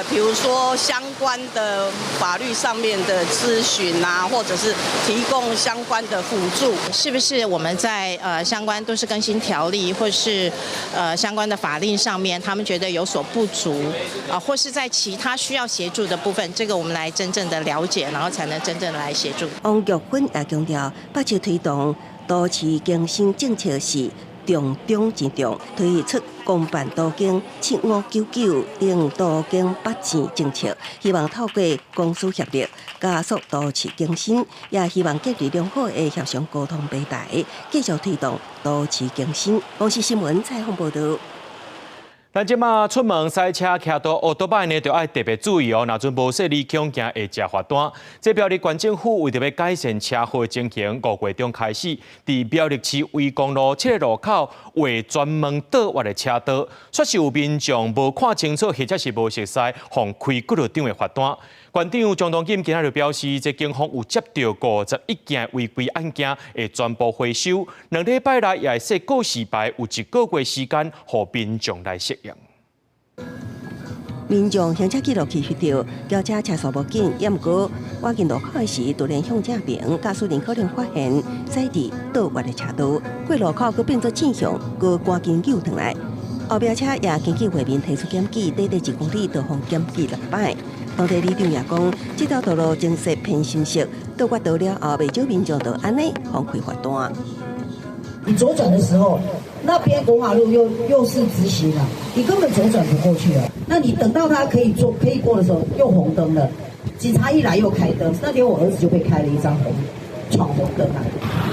比如說相關的法律上面的諮詢啊，或者是提供相關的輔助。是不是我們在相關都市更新條例或是相關的法令上面，他們覺得有所不足啊，或是在其他需要協助的部分，這個我們來真正的了解，然後才能真正的來協助。王玉芬也強調，北市推動都市更新政策是重中之重，推出公辦都更7599等都更北線政策，希望透過公私協力加速都市更新，也希望建立良好的協商溝通平台，繼續推動都市更新。公視新聞採訪報導。咱這馬出門駛車騎著歐多擺呢，就愛特別注意哦。若陣無細膩，恐驚會食罰單。這苗栗縣政府為著欲改善車禍情形，5月中開始，佇苗栗市圍公路七个路口畫專門倒彎的車道，煞是有民眾無看清楚，或者是無熟似，予人開幾落張的罰單。縣長張東錦今仔日表示，這警方有接著51件違規案件，會全部回收。2禮拜內也會設告示牌，有一個月時間，予民眾來適應。民眾行車記錄器翕著，轎車車速無緊，也毋過倚近路口的時，突然向正爿，駕駛人可能發現駛佇倒彎的車道，過路口閣變做正向，閣趕緊扭轉來。後壁車也根據畫面提出檢舉，短短1公里就予檢舉六擺。當地里長也講，這條道路增設偏心式倒彎道了後，袂少民眾就按呢予開罰單。你左轉的時候，那邊國華路又是直行了，你根本左轉不過去了。那你等到他可以做可以過的時候，又紅燈了，警察一來又開燈。那天我兒子就被開了一張紅闖紅燈啊！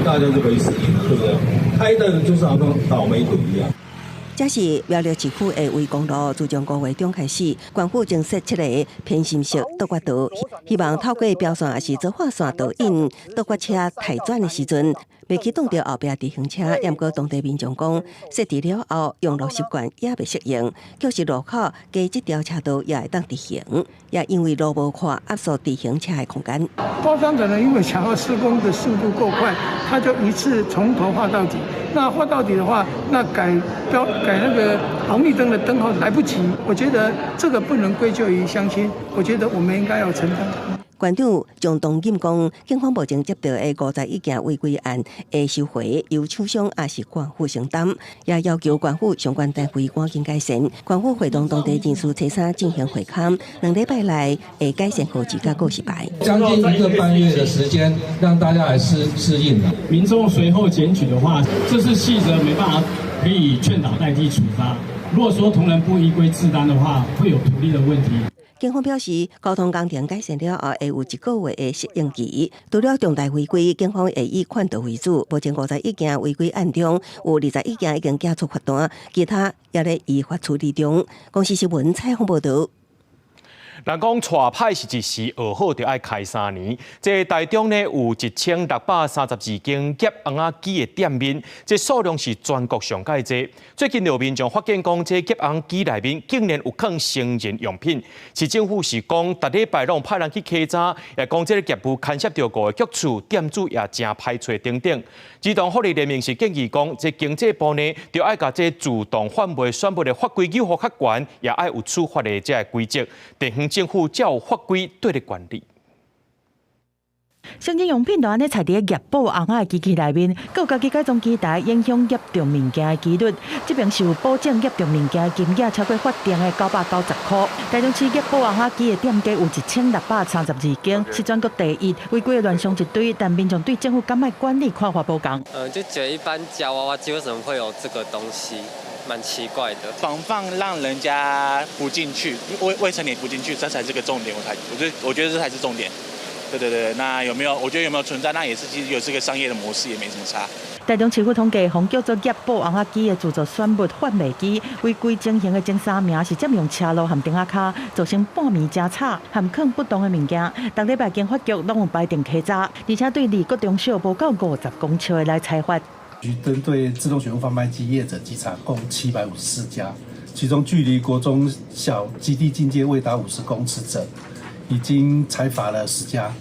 大家就可以死定了，對不對？開的就是好像倒霉鬼一樣。這是苗栗市區的圍公路，自從5月中開始，縣府增設七个偏心式倒彎道，希望透過標線抑是做畫線導引倒彎車刣轉的時陣，袂去擋著後壁直行車。毋過當地民眾講，設置了後用路習慣也袂適應，就是路口加這條車道也會當直行，也因為路無寬，壓縮直行車的空間。包商可能因為想要施工的速度夠快，他就一次從頭畫到底。那畫到底的話，那改標改那個紅綠燈的燈號來不及。我覺得這個不能歸咎於鄉親，我覺得我們應該要承擔。縣長張東錦講，警方目前接到的51件違規案，會收回由廠商抑是縣府承擔，也要求縣府相關單位趕緊改善。縣府會同當地人士初三進行會勘，2禮拜內會改善號誌佮告示牌。將近一個半月的時間，讓大家來適應。民眾隨後檢舉的話，這是細則沒辦法可以勸導代替處罰。如果說同仁不依規自擔的話，會有圖利的問題。警方表示，交通工程改善了後，會有一個月的適應期。除了重大違規，警方會以勸導為主。目前51件違規案中，有21件已經寄出罰單，其他也咧依法處理中。公視新聞採訪報導。人講娶歹是一時，學好就愛開三年。這台中呢有1632間夾甕仔機的店面，這數量是全國上蓋濟。最近有民眾發現講，這夾甕機內面竟然有囥成人用品。市政府是講，逐禮拜攏派人去稽查，也講這个業務牽涉著五个局處，店主也誠歹揣等等。兒童福利聯盟是建議講，這經濟部呢，著愛共這自動販賣選物的法規要求較懸，也愛有處罰的這个規則。地方政府才有法規對咧管理。成人用品就按呢徛佇個夾布甕仔的機器內面，閣有家己改裝機台，影響夾著物件的機率。這爿是有保證夾著物件的金額超過法定的990塊。台中市夾布甕仔機的店家有1632間，是全國第一。違規的亂象一堆，但民眾對政府敢愛管理看法無仝。就覺得一般夾娃娃機為什麼會有這個東西，蠻奇怪的。防範讓人家不進去，未成年不進去，這才是個重點。我才，我覺得，我覺得這才是重點。對對對，那有沒有？我覺得有沒有存在，那也是其實有這個商業的模式，也沒什麼差。台中市府統計，予叫做夾布甕仔機的自助選物販賣機，違規情形的前三名是佔用車路和燈仔跤，造成半暝真吵，含囥不當的物件。逐禮拜經發局攏有排定稽查，而且對離國中小無夠50公尺的來裁罰。局針對自動選物販賣機業者稽查共754家，其中距離國中小基地境界未達50公尺者，已經裁罰了10家，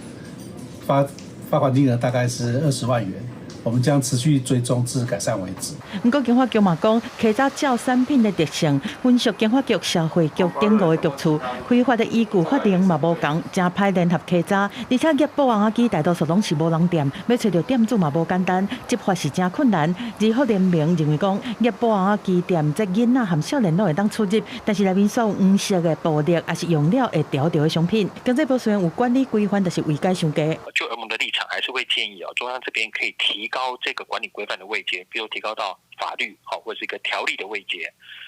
罰款金額大概是20萬元。我們將持續追蹤至改善為止。毋過經發局嘛講，稽查照產品的特性，分屬經發局、消費局等五個局處，開罰的依據法令嘛無仝，誠歹聯合稽查。而且夾布甕仔機大多數攏是無人店，欲揣著店主嘛無簡單，執法是誠困難。兒福聯盟認為講，夾布甕仔機店這囡仔和少年攏會當出入，但是內面所有黃色的暴力，抑是用了會著著的商品。經濟部雖然有管理規範，但是違規傷濟。就我們的立場，還是會建議哦，中央這邊可以提高這個管理規範的位階，比如提高到法律，好或者是一個條例的位階，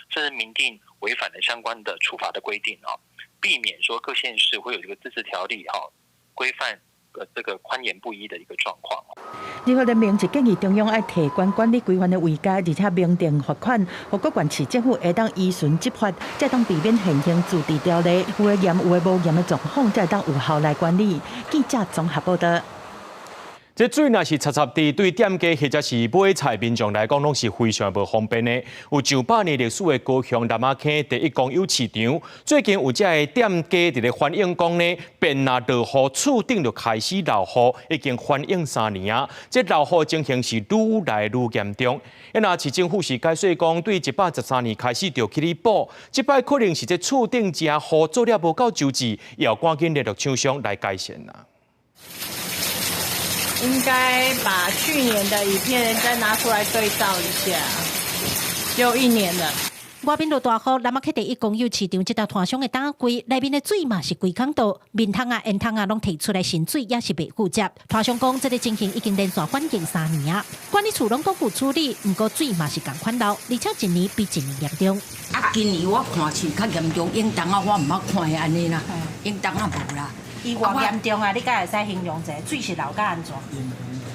甚至明定違反的相關的處罰的規定啊，避免說各縣市會有這個自治條例哈規範個這個寬嚴不一的一個狀況。兒福聯盟是建議中央愛提懸管理規範的位階，而且明定罰款，予各縣市政府會當依循執法，才當避免現行自治條例有的嚴有的無嚴的狀況，才會當有效來管理。記者綜合報道。這這水若是潲潲滴，對店家或者是買菜民眾來講，攏是非常無方便的。有上百年歷史的高雄南仔坑第一公有市場，最近有遮个店家佇咧反映講呢，便若落雨，厝頂就開始漏雨，已經反映3年啊。這漏雨情形是愈來愈嚴重。啊，若市政府是解釋講，對113年開始就起咧補，這擺可能是這厝頂遮雨做了無夠周至，要趕緊聯絡廠商來改善啦。應該把去年的影片再拿出來對照一下，就一年了。外面落大雨，南仔坑第一公有市場這搭攤商的膽櫃內面的水嘛是規空倒，面桶啊、煙筒啊攏提出來盛水，也是袂赴接。攤商講，這个情形已經連續反映3年啊，管理處攏講有處理，毋過水嘛是仝款漏，而且一年比一年嚴重。啊，今年我看是較嚴重，往冬仔我毋捌看會按呢啦，往冬仔無啦。伊偌嚴重啊？你敢會使形容一下？水是漏甲按怎？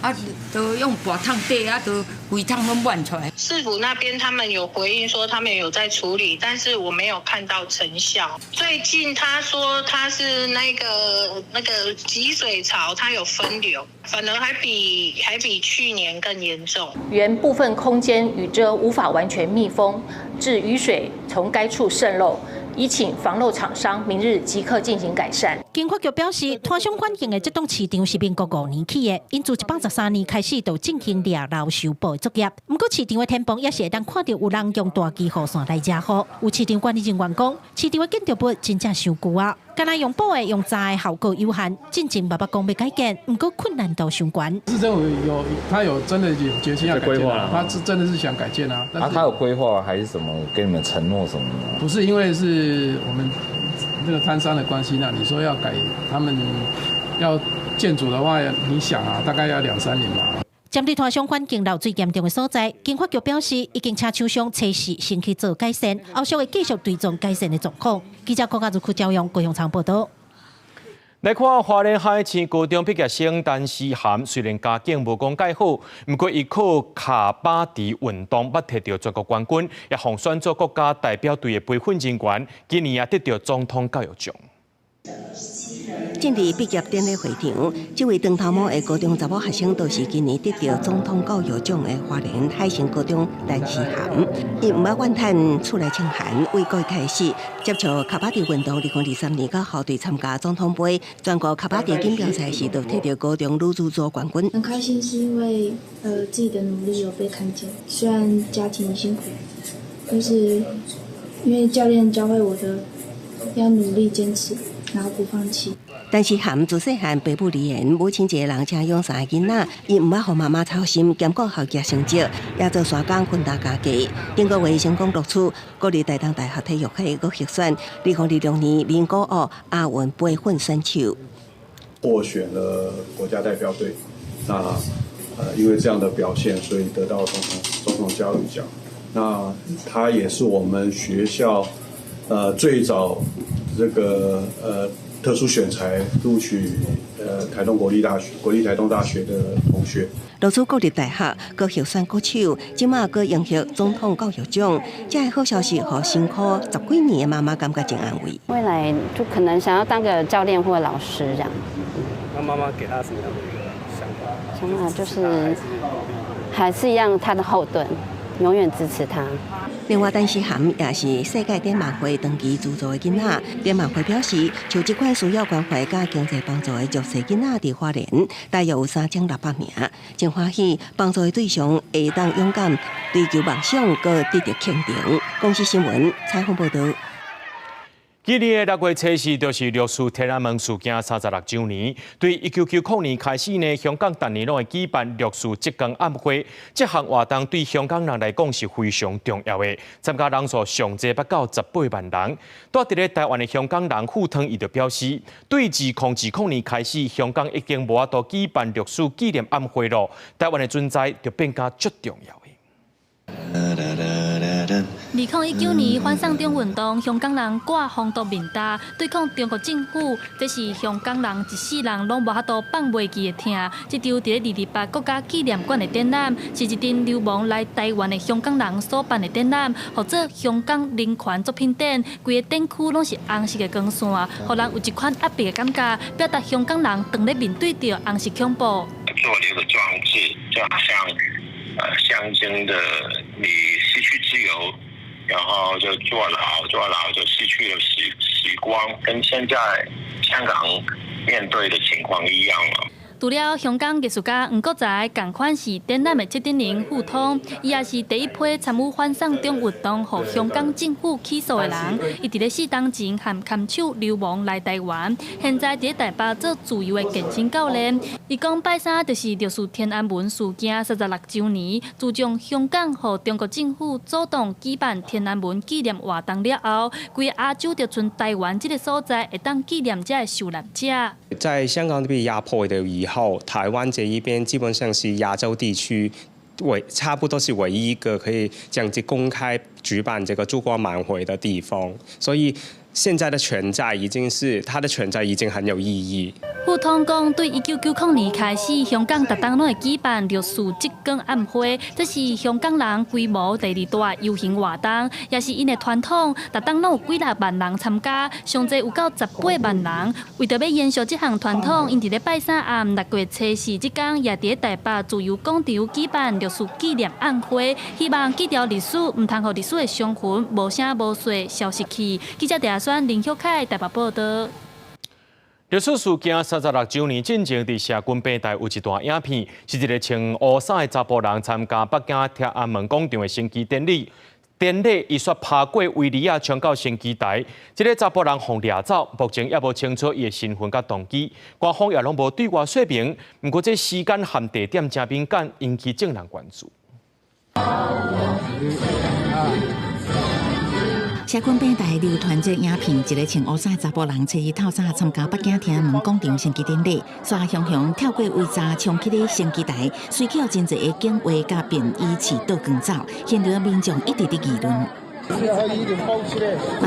啊，都用大桶底啊，都規桶攏滿出來。市府那邊他們有回應說他們有在處理，但是我沒有看到成效。最近他說他是那個集水槽，它有分流，反而還比去年更嚴重。原部分空間雨遮無法完全密封，致雨水從該處滲漏。已請防漏廠商明日即刻進行改善。經發局表示，攤商反映的這棟市場是民國5年起的，𪜶自113年開始就進行掠漏修補的作業。毋過市場的天棚也是會當看著有人用大支雨傘來遮雨。有市場管理人員講，市場的建築物真正傷舊啊，干焦用補的用鑿的效果有限。進前嘛捌講欲改建，毋過困難度傷懸。市政府有，他有真的有決心要改建，他是真的是想改建啊。啊，他有規劃還是什麼？給你們承諾什麼嗎？不是，因為是我們這個攤商的關係，那你說要改，他們要建築的話，你想啊，大概要兩三年吧。針對攤商環境漏水嚴重的所在，經發局表示已經請廠商測試先去做改善，後續會繼續追蹤改善的狀況。記者郭家如、區朝陽高雄場報導。來看花蓮海星高中畢業生陳思涵，雖然家境無講蓋好，毋過伊靠卡巴迪運動捌摕著全國冠軍，也予選做國家代表隊的培訓人員，今年也得著總統教育獎。進佇畢業典禮會場，這位長頭毛的高中查某學生，就是今年得著總統教育獎的花蓮海星高中陳思涵。伊毋捌怨嘆厝內清寒，為國開始接觸卡巴迪運動。2023年到校隊參加總統盃全國卡巴迪錦標賽時，就摕著高中女子組冠軍。很開心，是因為自己的努力有被看見，雖然家庭辛苦，但是因為教練教會我的要努力堅持，然後不放棄。陳思涵自細漢爸母離緣，母親一个人請養三个囡仔，伊毋捌予媽媽操心，兼顧學業成績，也做山工分擔家計。頂個月成功錄取國立台東大學體育系，閣入選2026年民國奧亞運培訓選手，獲選了國家代表隊。那因為這樣的表現，所以得到總統教育獎。那他也是我們學校最早這個特殊選才錄取台東國立大學、國立台東大學的同學。錄取國立大學，閣入選國手，這馬閣榮獲總統教育獎，這个好消息，予辛苦十幾年的媽媽感覺真安慰。未來就可能想要當個教練或老師這樣。那媽媽給他什麼樣的一個想法？想法就是還是一樣，他的後盾，永遠支持他。另外，陳思涵也是世界展望會長期資助的囡仔。展望會表示，像這款需要關懷佮經濟幫助的弱勢囡仔，佇花蓮大約有3600名，真歡喜幫助的對象會當勇敢追求夢想，閣得著肯定。公視新聞採訪報導。今年的6月24就是六四天安門事件36週年。對1990年開始呢，香港逐年攏會舉辦六四燭光晚會。這項活動對香港人來講是非常重要的，參加人數上濟捌到18萬人。蹛佇咧台灣的香港人傅湯伊就表示，對2020年開始，香港已經無法度舉辦六四紀念晚會囉，台灣的存在就變甲足重要。2019年反送中運動，香港人掛防毒面罩對抗中國政府，這是香港人一世人攏無法度放袂記的痛。這場佇咧228國家紀念館的展覽，是一陣流亡來台灣的香港人所辦的展覽，號做香港人權作品展。規个展區攏是紅色的光線，予人有一款壓迫的感覺，表達香港人當咧面對著紅色恐怖。做了一個裝置，就好像象徵的你失去自由，然後就坐牢，坐牢就失去了時光，跟現在香港面對的情況一樣了。除了香港藝術家黃國才仝款是展覽的策展人傅通，伊也是第一批參與反送中運動，予香港政府起訴的人。伊佇咧4冬前和看守流亡來台灣，現在佇咧台北做自由的健身教練。伊講拜三就是六四天安門事件36週年，自從香港予中國政府主動舉辦天安門紀念活動了後，規個亞洲就賰台灣這个所在會當紀念這个受難者。在香港被壓迫的以後，台灣這一邊基本上是亞洲地區差不多是唯一一個可以這樣子公開舉辦這個燭光晚會的地方，所以現在的存在已經是它的存在已經很有意義。傅通講，對1990年開始，香港逐冬攏會舉辦六四燭光暗會，這是香港人規模第二大遊行活動，也是𪜶的傳統。逐冬攏有幾十萬人參加，上濟有到18萬人。為著欲延續這項傳統，𪜶佇咧拜三暗6月初四這工，也佇咧台北自由廣場舉辦六四紀念暗會，希望記牢歷史，毋通予歷史的傷痕無聲無息消失去。記者鄭宣林旭凱台北報導。六四事件36週年進前，佇社群平台有一段影片，是一个穿烏衫的查埔人參加北京天安門廣場的升旗典禮。典禮伊煞爬過圍籬仔，衝到升旗台。這个查埔人予掠走，目前猶無清楚伊的身份佮動機，官方也攏無對外說明。毋過這時間和地點誠敏感，引起眾人關注。社群平台流傳這影片，一个穿烏衫的查埔人，初二透早參加北京天安門廣場升旗典禮，煞雄雄跳過圍柵，衝去咧升旗台，隨去予真濟的警衛佮便衣持刀趕走，現場民眾一直佇議論。目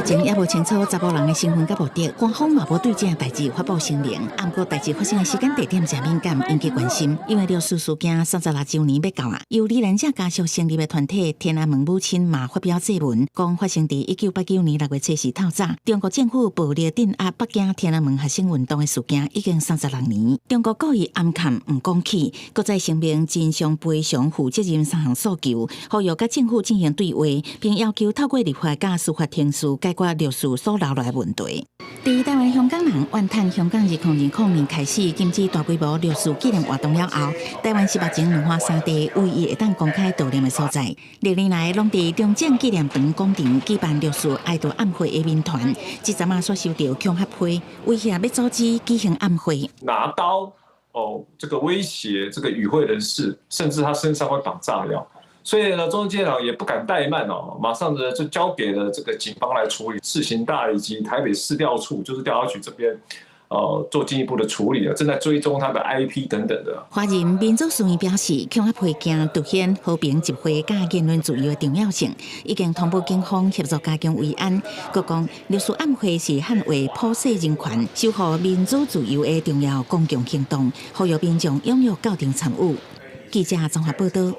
前猶無清楚查埔人的身份佮目的，官方嘛無對這件代誌發布聲明。毋過代誌發生的時間地點誠敏感，引起關心。因為六四事件36週年欲到啊，由罹難者家屬成立的團體天安門母親嘛發表祭文，講發生佇1989年6月初四透早，中國政府暴力鎮壓北京天安門學生運動的事件已經36年。中國故意掩蓋毋講起，閣再聲明真相賠償負責任三項訴求，呼籲佮政府進行對話，並要求透過立法佮司法程序解決六四所留落來的問題。佇台灣香港人怨嘆香港2020年開始禁止大規模六四紀念活動了後，台灣是目前兩岸三地唯一會當公開悼念的所在。歷年來攏佇中正紀念堂廣場舉辦六四哀悼暗會的民團，這陣仔煞收著恐嚇批，威脅欲阻止舉行暗會。拿刀哦，這個威脅這個與會人士，甚至他身上會綁炸藥。所以呢，中正紀念堂也不敢怠慢哦，馬上呢就交給了這個警方來處理。市刑大以及台北市調處，就是調查局這邊，做進一步的處理啊，正在追蹤他的 IP 等等的。華人民主書院表示，恐嚇批驚凸顯和平集會佮言論自由的重要性，已經通報警方協助加強維安。閣講六四暗會是捍衛普世人權、守護民主自由的重要公共行動，呼籲民眾踴躍到場參與。記者綜合報導。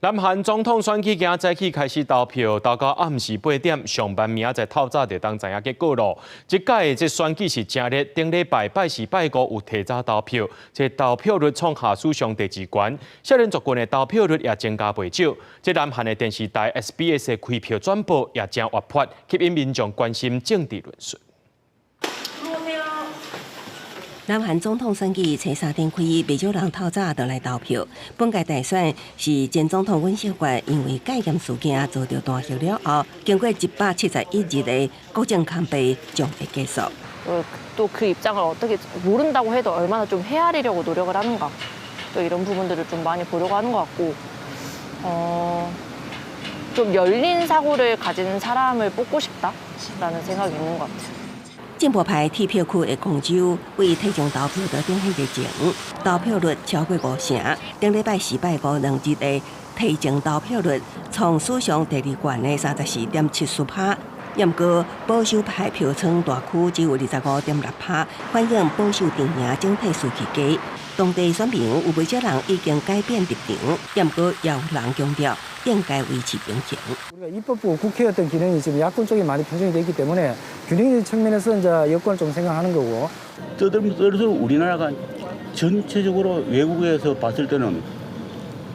南韓總統選舉今早起開始投票，投到暗時8點，上慢明仔載透早就當知影結果囉。這屆這選舉是誠熱，頂禮拜拜四拜五有提早投票，這投票率創下史上第二懸。少年族群的投票率也增加袂少。這南韓的電視台 SBS 的開票轉播也誠活潑，吸引民眾關心政治論述。南韓總統選舉初三點開，袂少人透早就來投票。本屆大選是前總統尹錫悅因為戒嚴事件遭著彈劾了後，經過171日的國政空白，將會結束。 또 그 입장을 어떻게 모른다고 해도 얼마나 좀 헤아리려고 노력을 하는가 또 이런 부분들을 좀 많이 보려고 하는 것 같고 좀 열린 사고를 가진 사람을 뽑고 싶다라는 생각이 있는 것 같아요. 進步派鐵票區的光州為提前投票就頂彼個前，投票率超過五成。頂禮拜四拜五兩日的提前投票率創史上第二懸的34.74%。毋過保守派票倉大區只有25.6%，反映保守陣營整體士氣低。當地選民有袂少人已經改變立場，毋過也有人強調應該維持平衡。 우리가 입법부 국회 어떤 기능이 지금 야권 쪽에 많이 편중이 돼 있기 때문에 균형의 측면에서 이제 여권을 좀 생각하는 거고. 떠들면 떠들수록 우리나라가 전체적으로 외국에서 봤을 때는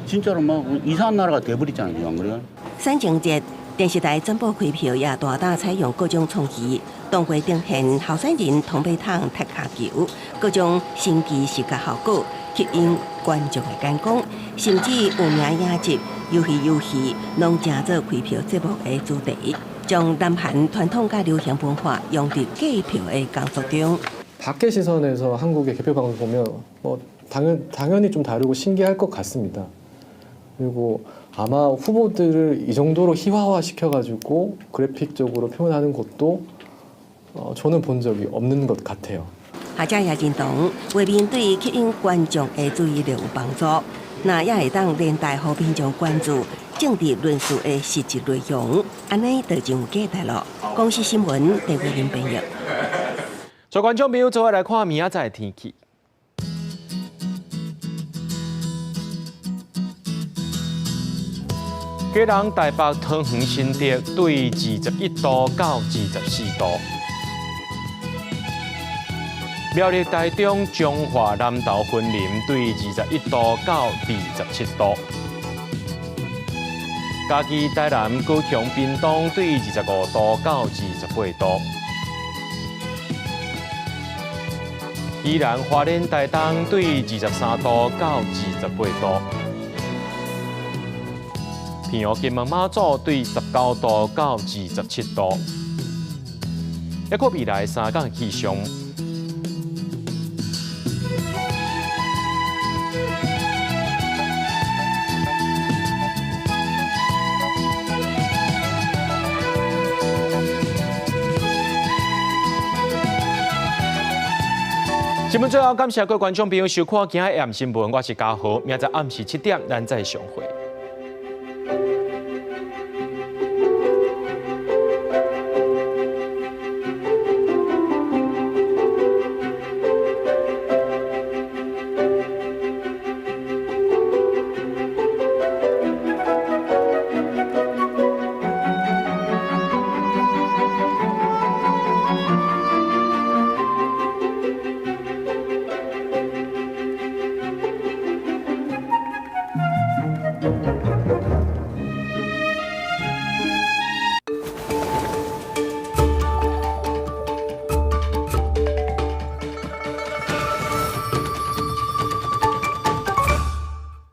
진짜로 막 이상한 나라가 돼버리잖아요, 안 그래요? 選前節電視台轉播開票也大膽採用各種創意，當會呈現候選人通馬桶踢跤球，各種神奇視覺效果，吸引觀眾的眼光，甚至有名影集、魷魚遊戲，攏成做開票節目的主題，將南韓傳統佮流行文化融入計票的工作中。 밖의 시선에서 한국의 개표 방송 보면 뭐 당연히 좀 다르고 신기할 것 같습니다. 그리고 아마 후보들을 이 정도로 희화화 시켜가지고 그래픽적으로 표현하는 것도 저는 본 적이 없는 것 같아요. 學者也認同，畫面對吸引觀眾的注意力有幫助，那也會當連帶予民眾關注政治論述的實質內容，按呢就真有價值囉。公視新聞鄭慧玲編譯。所以觀眾朋友，做伙來看明仔載的天氣。基隆、台北、桃園、新竹對21度到24度；苗栗、台中、彰化、南投、雲林對21度到27度；嘉義、台南、高雄、屏東對25度到28度；宜蘭、花蓮、台東對23度到28度。澎湖、金門、馬祖對19度到27度。抑閣未來3工的氣象。新聞最後，感謝各位觀眾朋友收看今仔日暗新聞，我是嘉豪，明仔載暗時7點，咱再相會。